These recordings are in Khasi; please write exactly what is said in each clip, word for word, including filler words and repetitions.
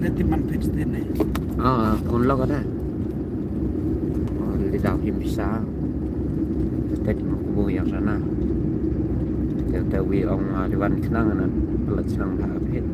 Leti man pit stin ne. Ah, kun lo kada. Oh, li dau him bisa. Tet mo kubu yang sana. Tet tet wi ong, ah, liwan kenang na. Pelat senang dah pit.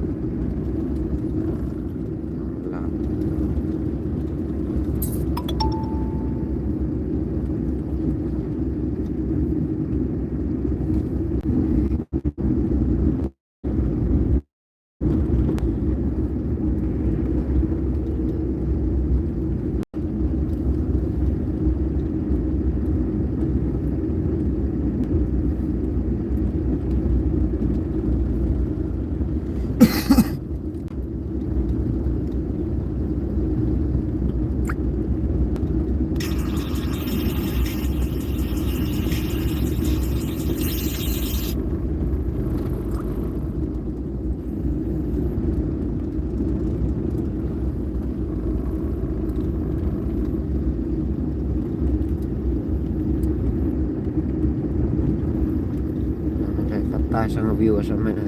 Kata sang view sama na.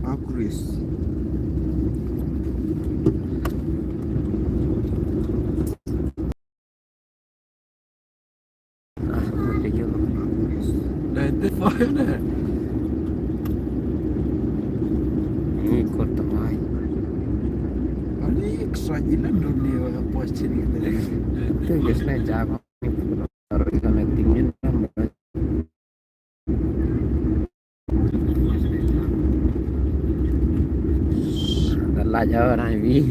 Akris. Ah, ninety-five na. Ini kota mai. Ani excited na dunia apa sini. Itu biasanya jago. Lach ïa u na ïa mi.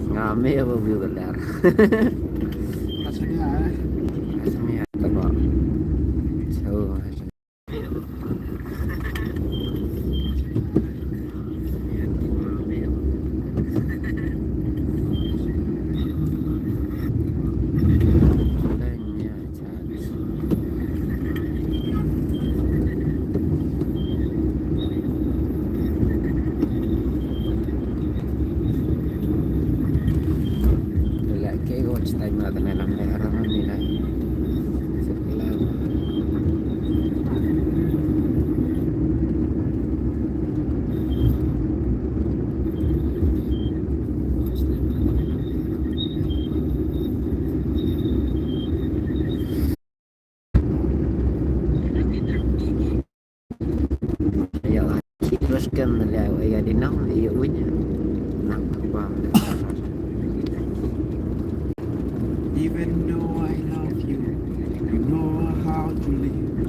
Nga me ba view ka ler. Asmia, eh? Asmia, tama. So, Ïa, ki terus kan ïa, ïa di nang, ïa unya. Nang apa? Even though I love you, you know how to live.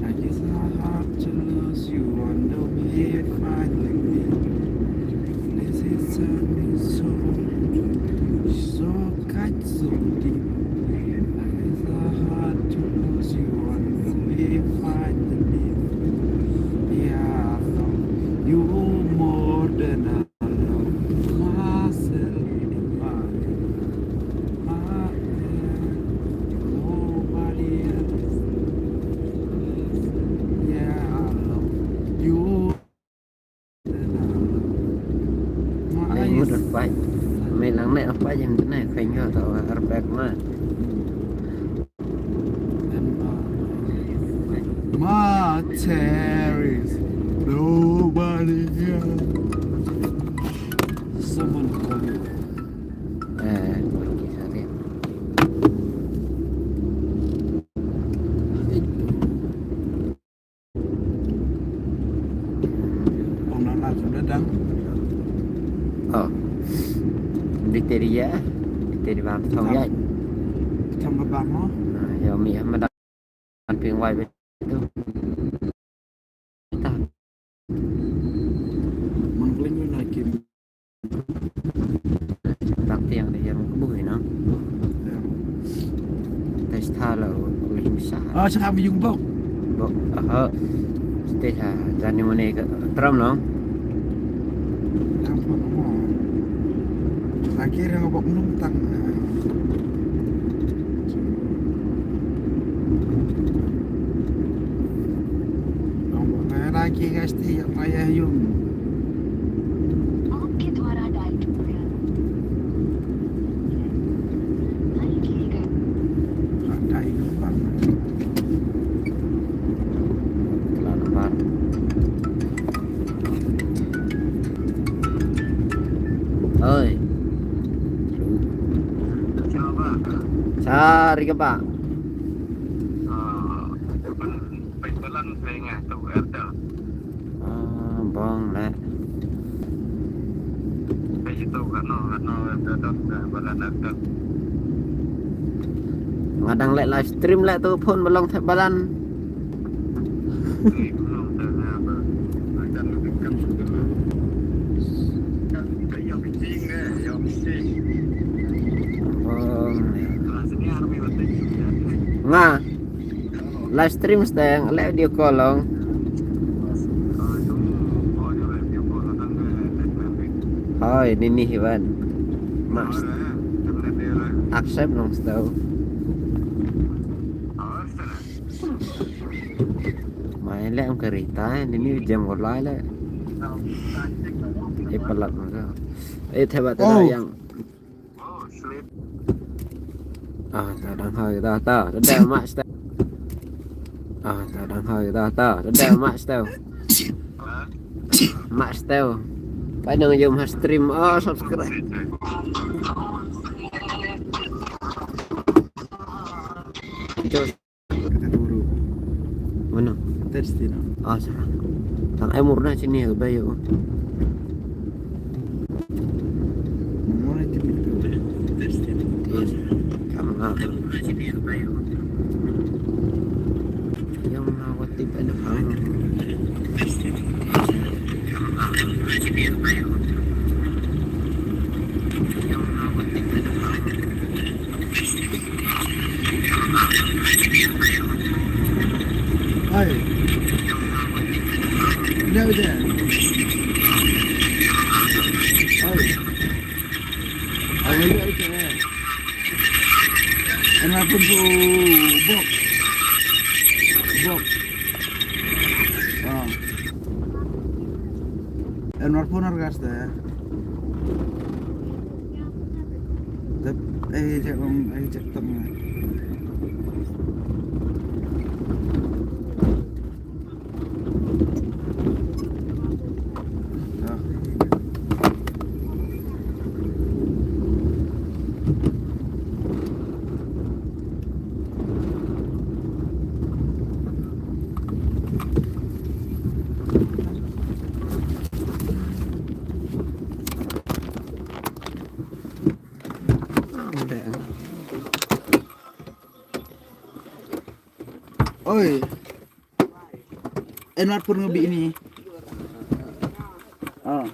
I guess I have to lose you on the way finally. This is a new song. So catch so deep. I guess I had to lose you on the way finally. Yeah, I love you more than I love myself. Nobody else. Yeah, I love you. Ngut pat. Me lang ne pat ïa kane, kheiñ ka, to airbag ma. My terrorist, nobody here. Someone call me. Eh, sorry. Ong na na sum da dang. Oh. Di teri ya. Di teri bang thong ya. Thong ka bang mo? Na, ya mi ya ma dang ping wai bet tu. Ta. Mang kling na kim. Tak tiang de yang kebui na. Tes tha la ling sa. Ah, sa kami yung bok. Bok, aha. Tes ha, jani mane ka tram no. Tram no. Akhir yang bok nung tang. Ki guys, ti ya paya yum. आपके द्वारा डायल किया गया। नहीं किए गए। Radai numpang. Kelantan. Oi. Cari ke, Pak? Peit balan, saya ingat tu Airtel. Ah, bong leh. Peit itu kano, kano Airtel tu, balan Airtel. Nga dang leh live stream leh tu, phone ba long thep balan. Ui, ba long thep balan. Airtel tu kan sudah. Kan kita yang meeting deh, yang meeting. Bong leh. Nga live stream steng, leh video call long. Hoi, nini hiwan. Mas. Accept nong stau. Mai leh am kereta, nini jam ko lai leh. Eh, palat maka. Eh, theba tera yang. Ah, ta dang hoi ta, ta, ta dang mak stau. Ah, ta dang hoi ta, ta, ta dang mak stau. Mak stau. Pai nang jom ha stream, oh, subscribe. Jom. Kata guru. Mana? Test ni. Ah, salah. Tang ai murna sini ya, bayu. Murna sini tu. Test ni. Yes. Kamu ngah. Yang ngah wati pada kamu. Yang ngah wati pada kamu. Oi. Udah, udah. Oi. Oi, udah, udah. Kenapa tu? Bok. Bok. Ah. Enwar pun argas dah. Tep, eh, jak bang, eh, jak tep. Ah. Oi. Enwar pun ngebi ni. Ah.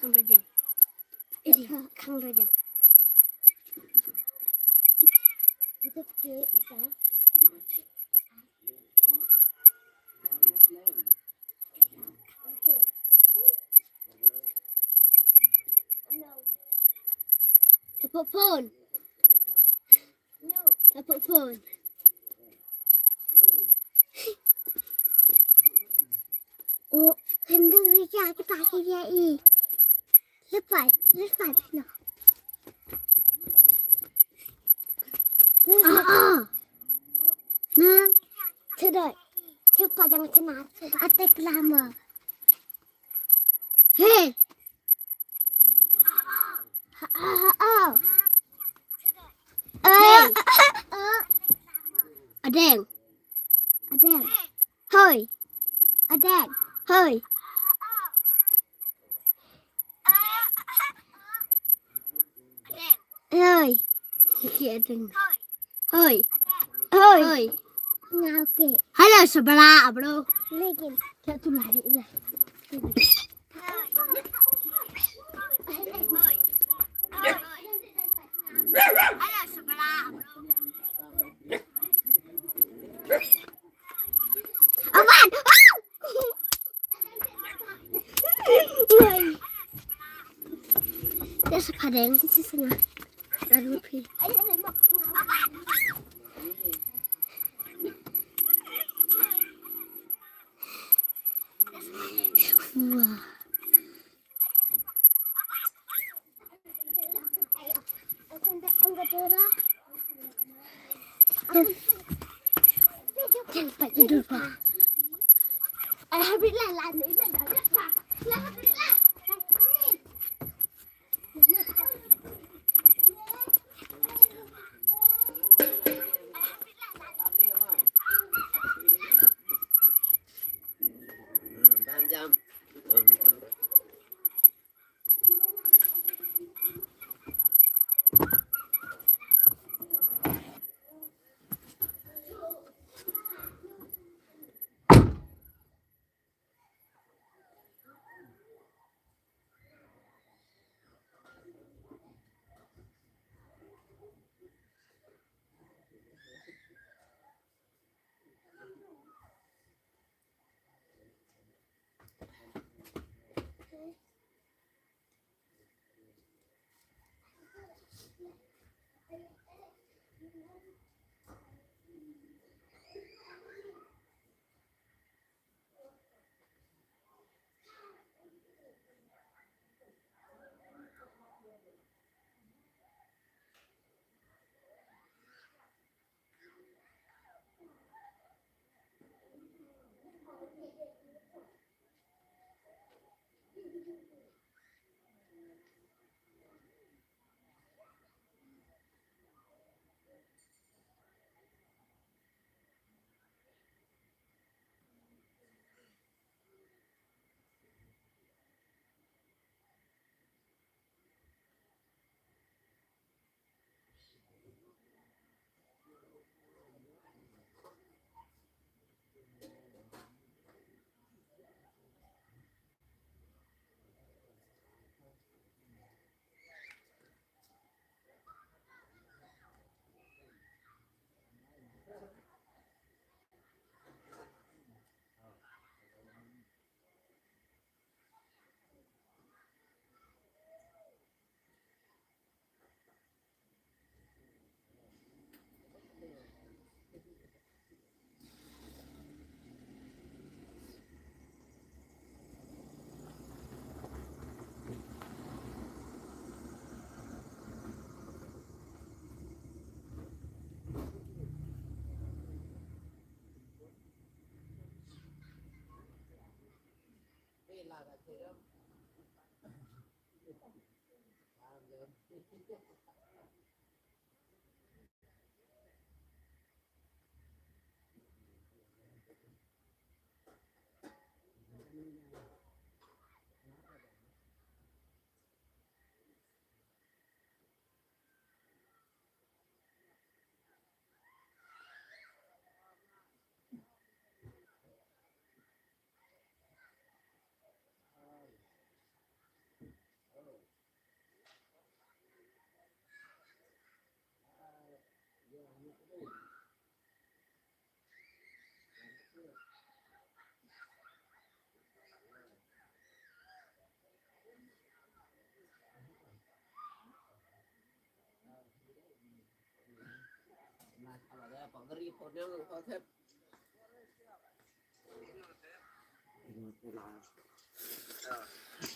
Khang raja. Ini, khang raja. Tepuk phone. Tepuk phone. Oh, hendak bicara kita kira i. Lepas, lepas no. Ah, ah. Nang, cedok. Cepat jangan cenar. Atek lama. Hey. Ha, ha, ha, ha. Hey. Adeng. Adeng. Hoi. Adeng. Hoi. Hoi. Ki adeng. Hoi. Hoi. Hoi. Nga oke. Halo sebelah, bro. Lekin. Tak tu lari lah. Aman. Dah sekarang sih setengah. Aduh, pi. Wah. Alhamdulillah.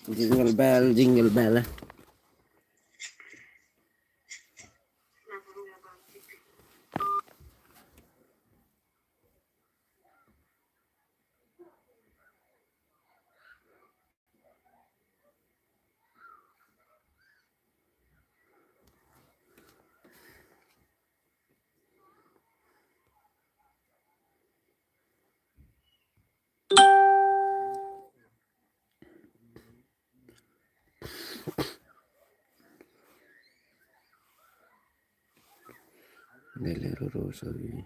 Jingle bell, jingle bell, eh. Dele roro sawi.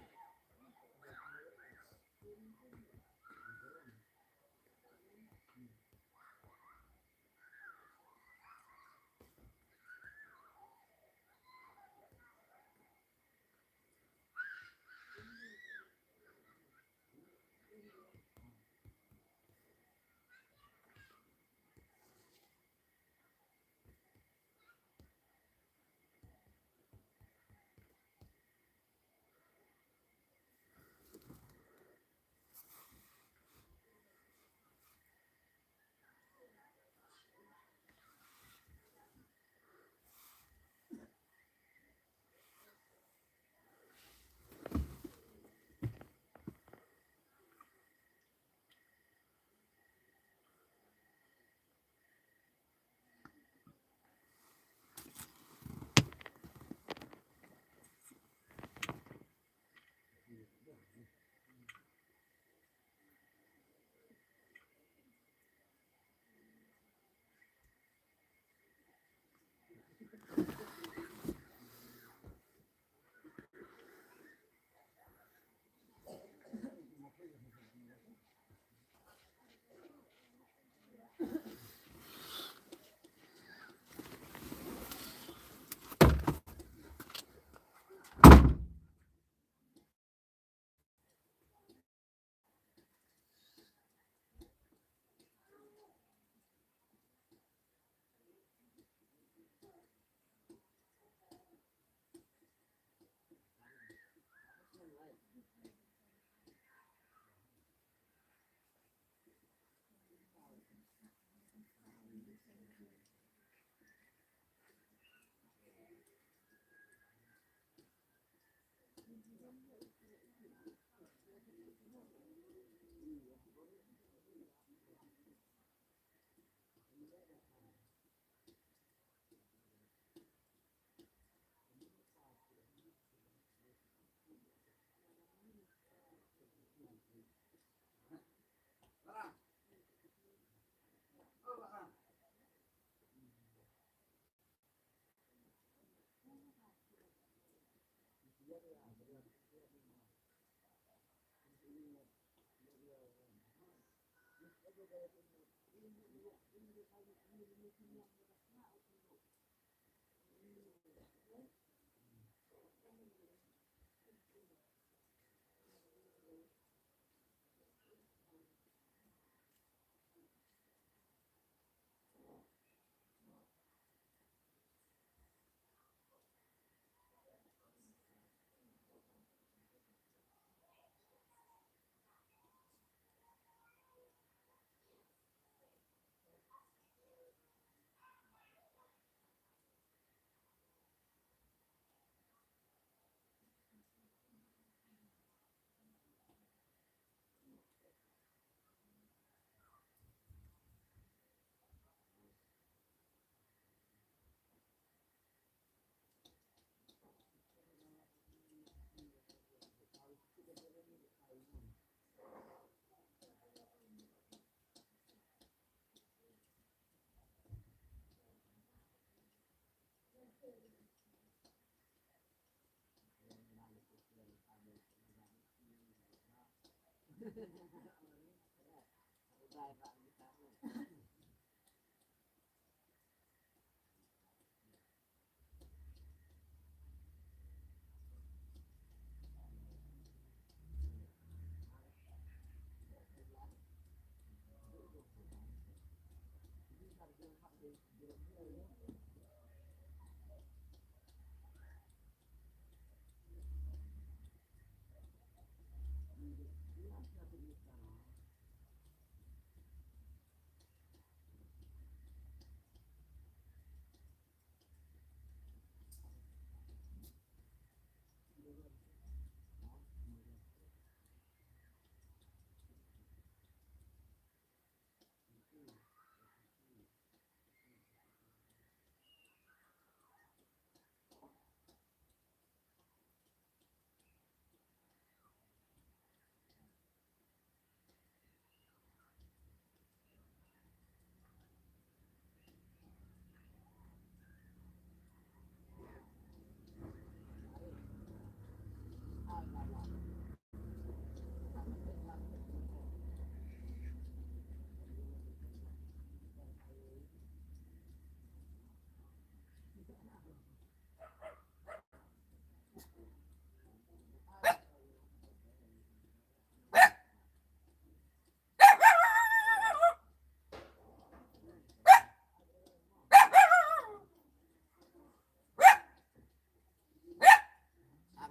Sang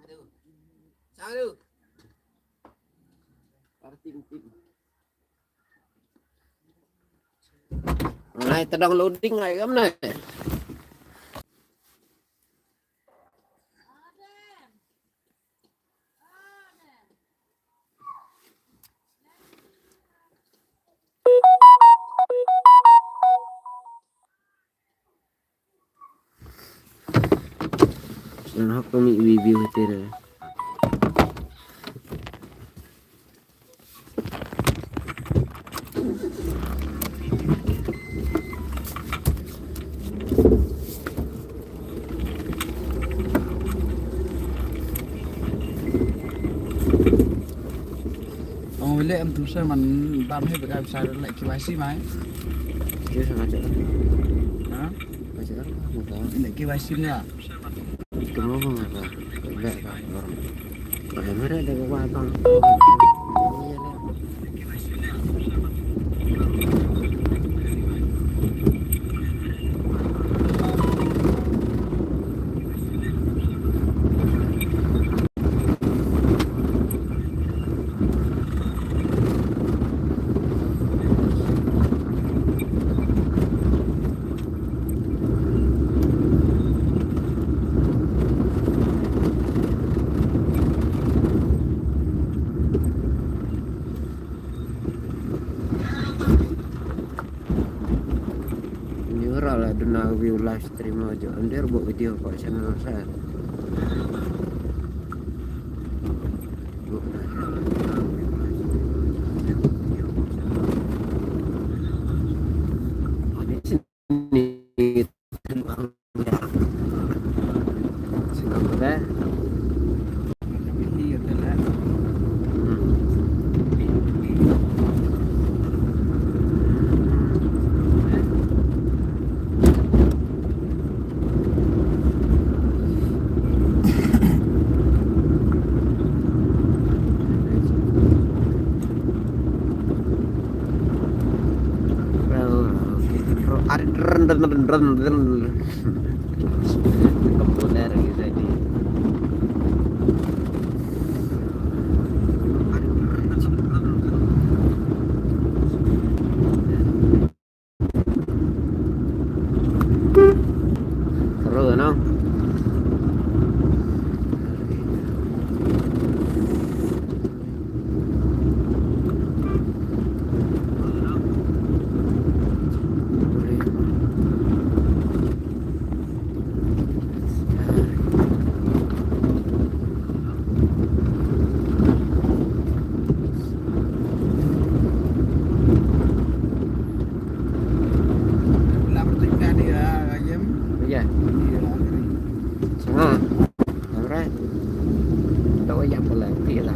tu. Sang tu. Parting tim. Nai tadong loading ngai kam nai. Shen hok to mi wi view te re. Ong wile em tu sa man bam he beka bisa le K Y C mai. Dia sama cakap. Ha? Macam mana? Lek K Y C nya. Itu mau apa? Lek apa? Orang. Mana mereka ada ke abang? Ni ora la duna view live stream aja. Under buat video kat channel saya. Komponer gitu di. Seru kan, Nong? Iya. Sanga. Alright. Tahu ya pula kita lah.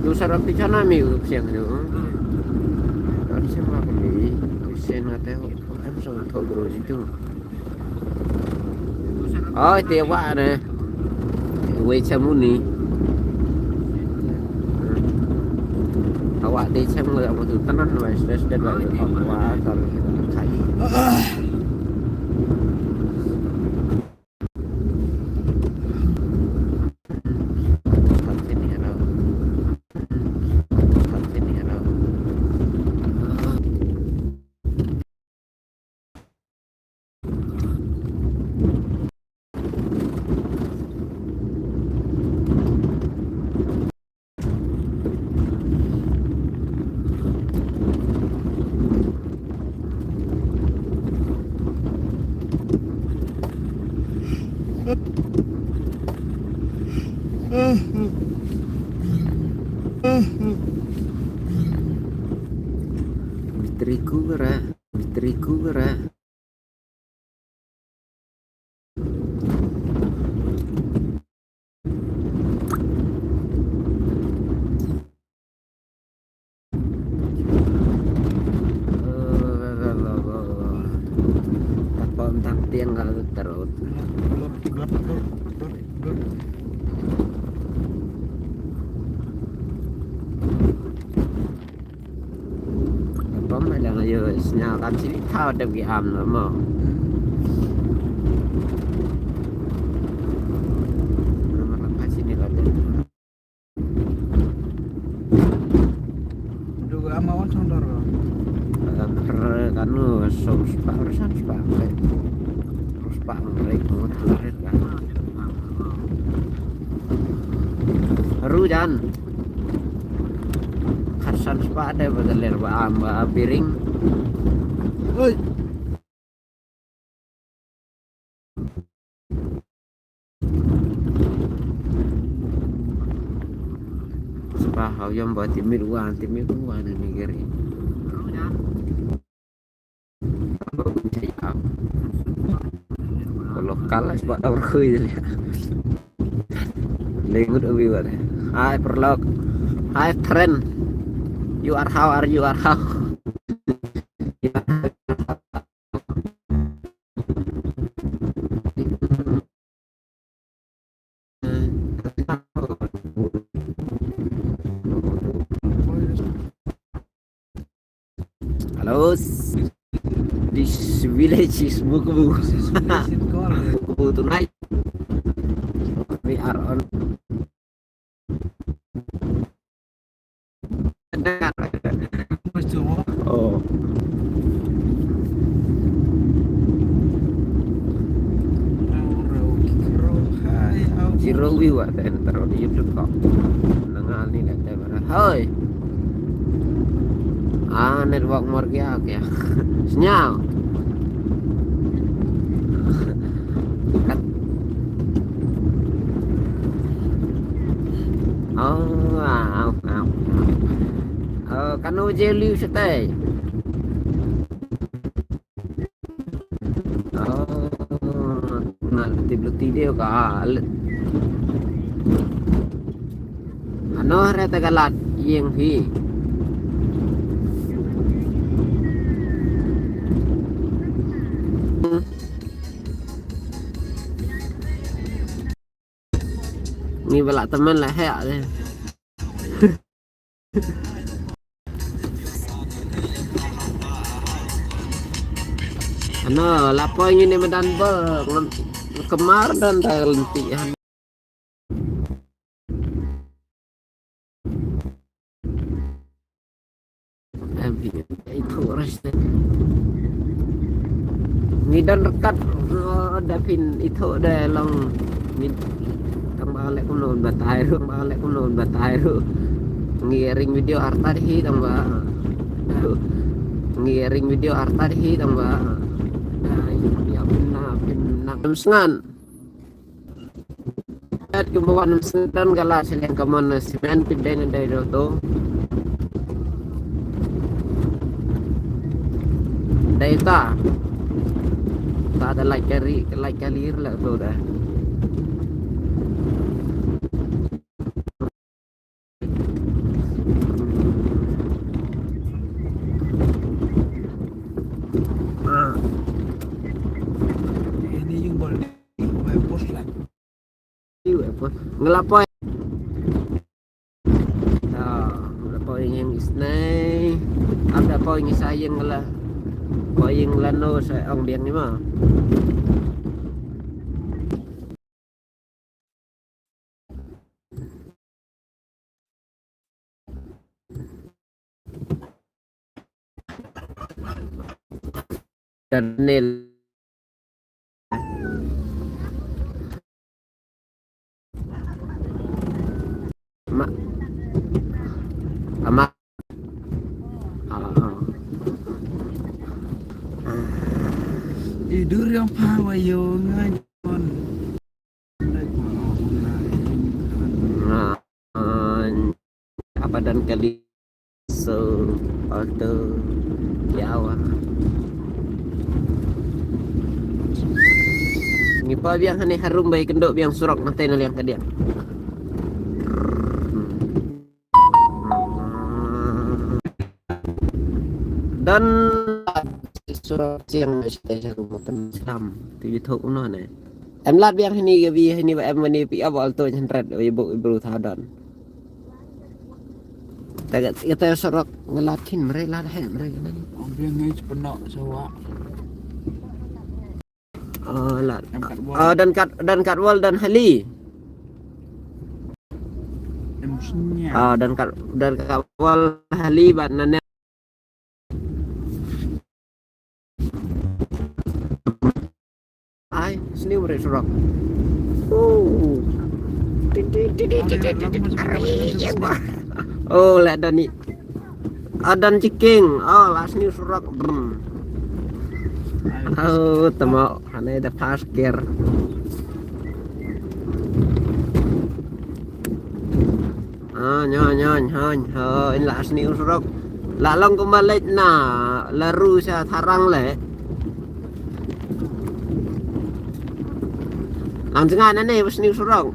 Tu sarap di sana mi urup siang tu. Dari siapa beli? Sen atau em so tau bro situ. Oh, te wa ne. Wei cha muni. Hawa Dei chem ngi la mut u tanan wa stress dei wa wa wa kar kai. Triku ra, triku ra. Tapon tang tiang ka terus. Pom ma dang ayo sñiaw kam chili thaw dep ki am no mo. Nama rap ha chini ka dep. Du ga ama wan chong dor. Kanu som spah, san spah. Spah rek mo tu rek. Rujan. Khatsan spah de ba ka ler ba am ba biring. Oi. Spah hau yam ba timit wan, timit wan ni gari. Lokal lah sebab tau rukui je lihat. Lengut ubi wat. Hai perlok. Hai friend. You are how, are you are how? Hello, this village is Mukubu. Mukubu tonight. We are on. Oh. Zero view ah, te enter di YouTube ko. Nangal ni na te bara. Hoi. Ah, network mor kya kya. Sñiaw. Oh, wow, wow. Oh, kano je liu shatei. Oh, na tip lu ti deu ka. Ano hare ta galat yeng hi. Ngi ba la tymmen la heh de. Ano, la poi ngi ne madan ba, ngam, kemar dan da lenti. Em, ithuh rush te. Ngi don ryngkat, eh, da phin ithuh da long ngi tang ba leh kumno batai ruh, ba leh kumno batai ruh. Ngi ring video artat hi tang ba. Ngi ring video artat hi tang ba. Ai, ya phin na, phin na. Em sngan. At kumba wan sngewdon ka la shleng ka mon na simen pyn dei na dei do to. Dei ta. Ta da lait kari, lait kali la to da. Ah. Ini yung bol. Yu, eh, poi. Ngi la poi. Ah, ngi la poi ïa ngi sne. la, ko ïing lano sa ong biang ni ma. Daniel. Ma. Ama. Ah, ah. Idur yang pawai yo ngan. Nah, apa dan kali so auto yawa. Ngi pa biang hani harum bai kendo biang surok nanti naliang kadiang. Dan surok siang station matan sam tu YouTube uno ne. Em lad biang hini ga bi hini ba em mani pi ab alto nyan red wi bu bru tha dan. Taga ita surok ngelad kin mre lad he mre kan. Ong biang ngai cepeno sawa. Oh, lad. Dan kat dan kat wal dan hali. Ah, dan kat dan kat wal hali bat nane. Ai, sini mre surok. Oh. Oh, lad dan ni. Adan ciking. Oh, last news rock. Brr. Oh, temo. Ane da paskir. Ah, nyo nyo nyo nyo. In last news rock. La long ko malek na laru sa tharang le. Lang jngan ane last news rock.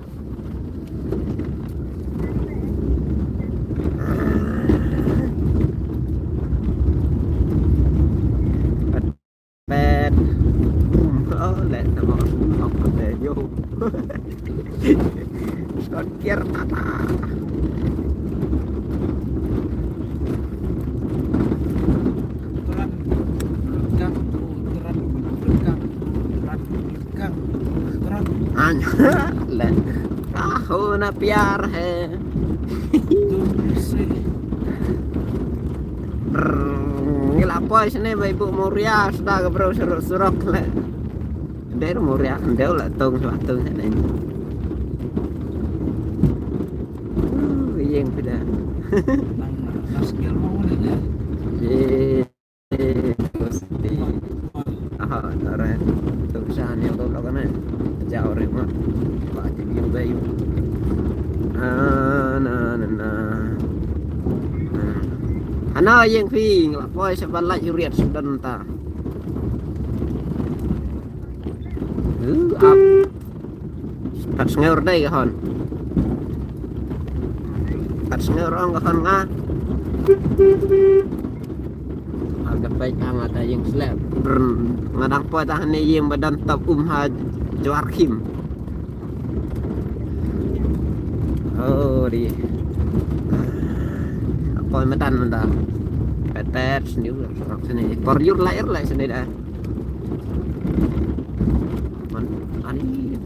Pet. Oh, let them out. Yo. Scott Kier tata. An le. Kaho na pyar hai. Ngi la poi shane bai bu Moria sda ga bro surok surok le. Der Moria ndeu la tong la tong shane. Yeng pida. Nang nas gel mau le. Aha, alright. Tu sa ni ko lo kana. Jauh re ma. Ba ti biu bayu. Ah, na na na. Ana yeng phi ngi la poi sa ban lait riat sudan ta. Ap. Kat sngeur dei ka hon. Kat sngeur ong ka hon nga. Aga peit ha nga ta ïing slep. Brr. Nga dang poi ta hane ïing ba don top um ha Jwar Khim. Oh, di. Poi madan manda. Petet sniu surok sini. Por yur la ir la sini da. Man, ani.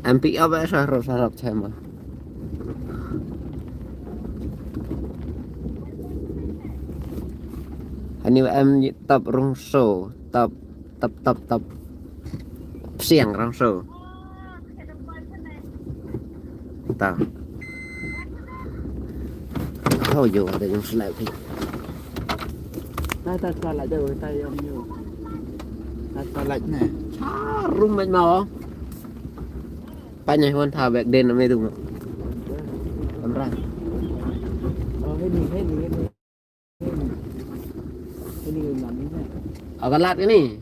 Em pick up eh, sarap, sarap, tema. Hani em top rung so, top, top, top, top. Siang rung so. Ta. Hau jo ada yang slide. Ta ta slide aja, ta yang yo. Ta slide ne. Harum banget mau. Panya hon tha bek den me tu. Kamera. Oh, ini, ini, ini. Ini, ini, ini. Agak lat ini.